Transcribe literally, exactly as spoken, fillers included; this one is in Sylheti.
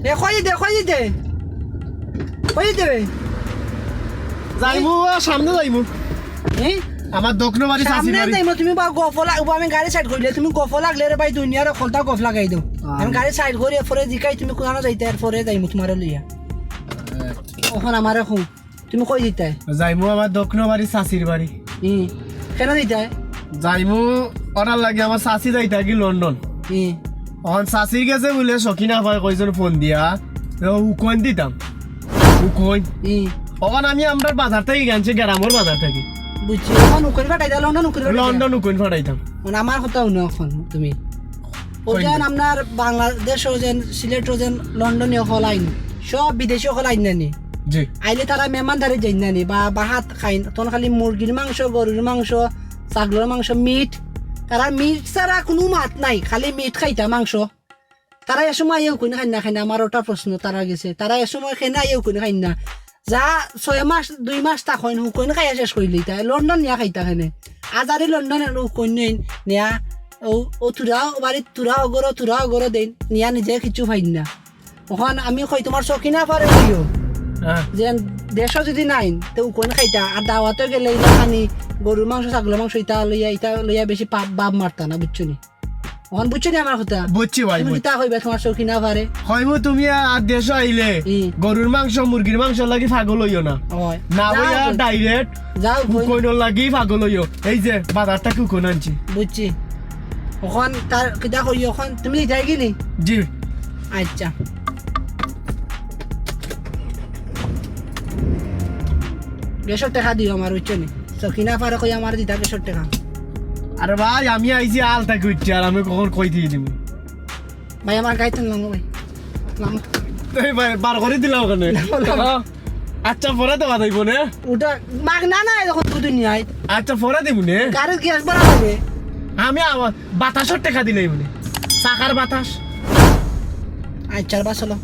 এ, কই দিতে, কই দিতে? কই দিতে বে? যাইমু, সামনে যাইমু। হ্যাঁ? আমার দক্ষিণ বাড়ি চাচির সামনে বাড়ি। যাইমু, তুমি বা গফ লাগ-, বা আমি গাড়ি সাইড করিলে, তুমি গফ লাগলে রে ভাই, দুনিয়ার হকলতা গফ লাগাই দেও। আহ। আমি গাড়ি সাইড করি, এরপরে জিকাই তুমি কোথানো যাইতে, এরপরে যাইমু তোমারে লইয়া। অখন আমারে কও, তুমি কই দিতায়? যাইমু আমার দক্ষিণ বাড়ি চাচির বাড়ি। হুম। কেনে দিতায়? যাইমু, অটার লাগি আমার চাচি যাইতা কি লন্ডন। হুম। অখন চাচির গেছে বুলে সকিনা আফায় কইছইন ফোন দিয়া, ও উকইন দিতাম। উকইন। হুম। অখন আমি আমরার বাজার থাকি আনছি, গ্রামর বাজার থাকি। বুঝছি, অখন উকইন ফাটাইতা, লন্ডন উকইন ফাটাইতা। লন্ডন উকইন ফাটাইতাম। মানে আমার কথা হুনো অখন তুমি। ওই কই যেন না? আপনার বাংলাদেশও যেন, সিলেটও যেন, লন্ডনে অকল আইন, সব বিদেশি অকল আইন না নি। জি। আইলে তারা মেহমানদারি যাইন না নি, বা, বা ভাত খাইন, তখন খালি মুরগির মাংস, গরুর মাংস, ছাগলর মাংস, মিট। তারা মিট ছাড়া কুনু মাত নাই, খালি মিট খাইতা, মাংস। তারা এ সময় আইয়া উকইন খাইন না, খাইন না, আমার ওটা প্রশ্ন তারা গেছে। তারা এ সময় কেনে আইয়া উকইন খাইন না। যা ছয় মাস, দুই মাস থাকইন, উকইন খাইয়া শেষ করিলিতা। লন্ডন নিয়া খাইতা কেনে। আজারি লন্ডন আর উকইন নেইন, নিয়া, ও, ও তুরা, ও বাড়িত তুরা অগরো, তুরা অগরো দেইন, নিয়া নিজে কিচ্ছু পাইন না। অখন আমি কই, তোমার সকিনা আফারে কইও। হ্যাঁ। যে দেশও যদি নাইন, তে উকইন খাইতা, আর দাওয়াতে গেলে ইলা খানি গরুর মাংস, ছাগলর মাংস, ইতা লইয়া, ইতা লইয়া বেশি পাপ, বাপ মারতা না, বুঝছো নি? অখন বুঝছো নি আমার কথা? বুঝছি ভাই, তুমি বুঝছি। কিতা কইবা তোমার সকিনা আফারে? কইমু তুমি আর দেশো আইলে হুম। গরুর মাংস, মুরগির মাংস লাগি পাগল অইও না। অয়। না যাও অইয়া কই। Direct যাও কই। উকইনর লাগি পাগল অইও। এই যে বাজার থাকি উকইন আনছি। বুঝছি। অখন তার কিতা কই অখন? তুমি যাই কি নি? জি। আচ্ছা। গ্যাসর টেকা দিও আমার, বুঝছো নি? সকিনা আফারে কই আমার দিতা গ্যাসর টেকা। আরে ভাই, আমি আইছি আল থাকি উঠছি, আর আমি কখন কই দিয়ে দিমু? ভাই, আমার গাড়িত লামো ভাই। লামো। এই ভাই, বার করি দিলাম ওখানে। লামো, লামো। আচ্ছা, পরে দেওয়া যাইব নে। ওটা মাগনা না, এখন দুই দিন নাই। আচ্ছা, পরে দিব নে। গাড়ির গ্যাস ভরা লাগে। আমি আবার বাতাসর টেকা দিলেই বলে। চাকার বাতাস। আচ্ছা, বাস হলো।